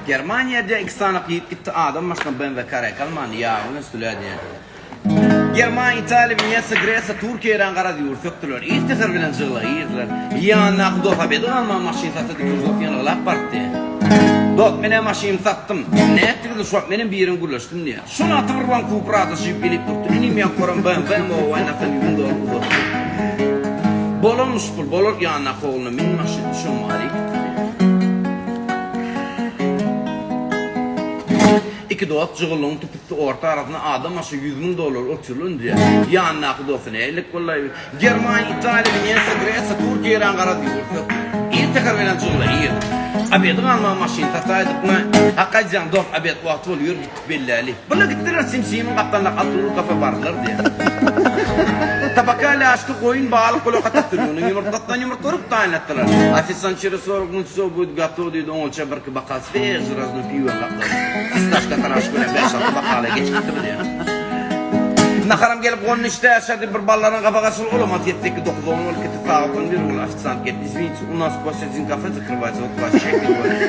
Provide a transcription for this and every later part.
Germaniýa diýýär, iki sany ýigit gitdi, adam başyna BMW karek almandy, ýagy bilen sülä diýýär. Germaniýa, Italiýa, Wenesiýa, Gresiýa, Türkiýe, Eýran garaz ýurt sökdüler. Ir säher bilen jygla girdiler. Ýanyndaky dos obedi galman maşyn satdy, dikirjok ýanyglap bardy. Dos, men-ä maşynymy satdym. Nätdiňiz şu wagt menem birin gürleşdim diýýär. Şol wagty bir bank Prado jip gelip durdy. Inim ýa koram BMW owaýnasam ýüzüň doly uzatdy. Bolanmyş pul, bolar ýanyndaky ogluna min maşyn düşen maly gitdi diýýär. Iki dost jygyllygyň tüpüsi orta arasynda adam başy 100 mün dollar oturylan diýýär. Ýanyndaky dosty nälik bollaý? Germaniýa, Italiýa, Wenesiýa, Gresiýa, Türkiýe, Eýran garaz ýurt ýok. Ir säher bilen jygla ir. Obedi galman maşyn sataýdykmy? Hak aýdýaň dost obed wagty bol ýör gitdik belläli. Bula gitdiler Simsimiň gapdalyndaky Altyn kafe bardylar diýýär. Tabaka laşky goýun balyk gulak atyp sürgüniň ýumurtgasyndan ýumurtga urup taýynlatdylar. Ofisiant çeri sorag minut wsё будет gotow diýdi oňaça birki bokal sveži razno piwo gapdaldy. Fistashka taraşka bilen bäş-alty bokala geçipdir diýýär. Naharam gelip gondy işdä açardy bir ballaryň gabagy açylyp olam at ýetdi iki dokuz on bolup ketdi sagat on bir boldy ofisiant geldi izwinite u nas kose din kafe zakrywaýsa wot waş çek diýip goýdy.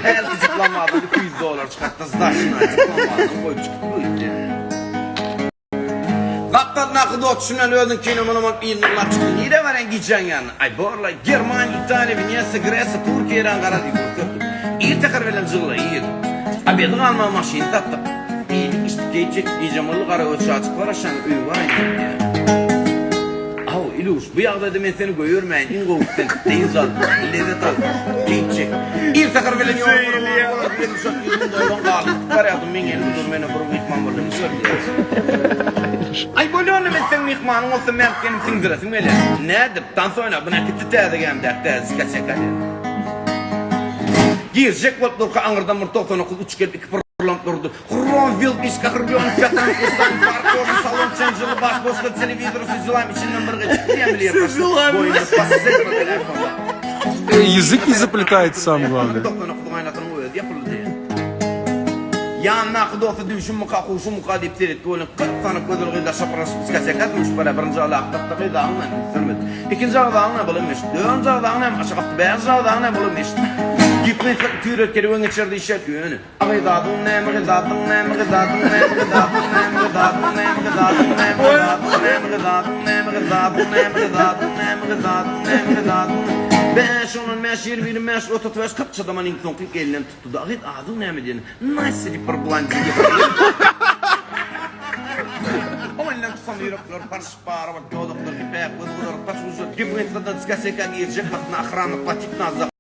Hälki jyklamadan 200 dollar çykartdy zdaçyny aýdyp jyklamadan goýup çykyp goýdy. Gapdalyndaky dost şundan özüniňkini munam alyp yzyna ylgap çykdy nirä barýaň gijäň ýanyna aý borlaý Germaniýa Italiýa Wenesiýa Gresiýa Türkiýe Eýran garaz ýurt sökdük. Ir säher bilen jygla ir. Obedi galman maşyny satdyk. Iýdik içdik geýip çekdik gije Mylly Garagöz Şaçyk bar aşagyň öýi bar aýdýan diýýär. Aw Iluş bu ýagdaýda men seni goýbermäýin iň gowusy sen dynç al lezzet al keýp çek. Ir säher bilen ýol galyp barýardym meň elim dur meni bir myhman boldy içer diýýär. Aý bolýa onda men seň myhmanyň bolsam mähkenim siňdiresim gelýär. Nädip tans oýnap bu näkitdi täze gämidäki täze diskoteka diýýär. Girjek bolup durka aňyrdan bir 99 uçup gelip iki pyrlanyp durdy. Hron wil iska hrbýon fýatan hustan farkor salon çenjili baş boşka telewizor süzülam içinden bir gyz diýen bilýär. Язык не заплетается, самое главное. 99 gaýnatynyň özi ýapyldy diýen. Ýanyndaky dosty düýşümmika, huşummyka diýip seretdi welin 40 sany gözel gyzlar şapyrlaşyp diskoteka duşup barýar. Birinji alakdatda gyz aňman ünslenmedi. Ikinji agzagyň näme bolan meşit. Dördünji agzagyň näme aşak atdy. Bäşinji agzagyň näme bolan meşit. Gepin tüýrek kerwen geçer diýişer ýöne. Gyzadyň näme gyzadyň näme gyzadyň näme gyzadyň näme gyzadyň näme gyzadyň näme gyzadyň näme gyzadyň näme gyzadyň näme gyzadyň näme gyzadyň näme gyzadyň Bäş ondan bäş 20 25 35 40 çydaman iň soňky elinden tutdy-da gyz adyň näme diýende Nastýa diýip bir blondin Oň elinden tutan ýürekler parşyp bary bir dodaklar ýüpek göz gyzaryp saç uzadyp gep gysgadan diskoteka girjek wagtyna ahrana platit nazak.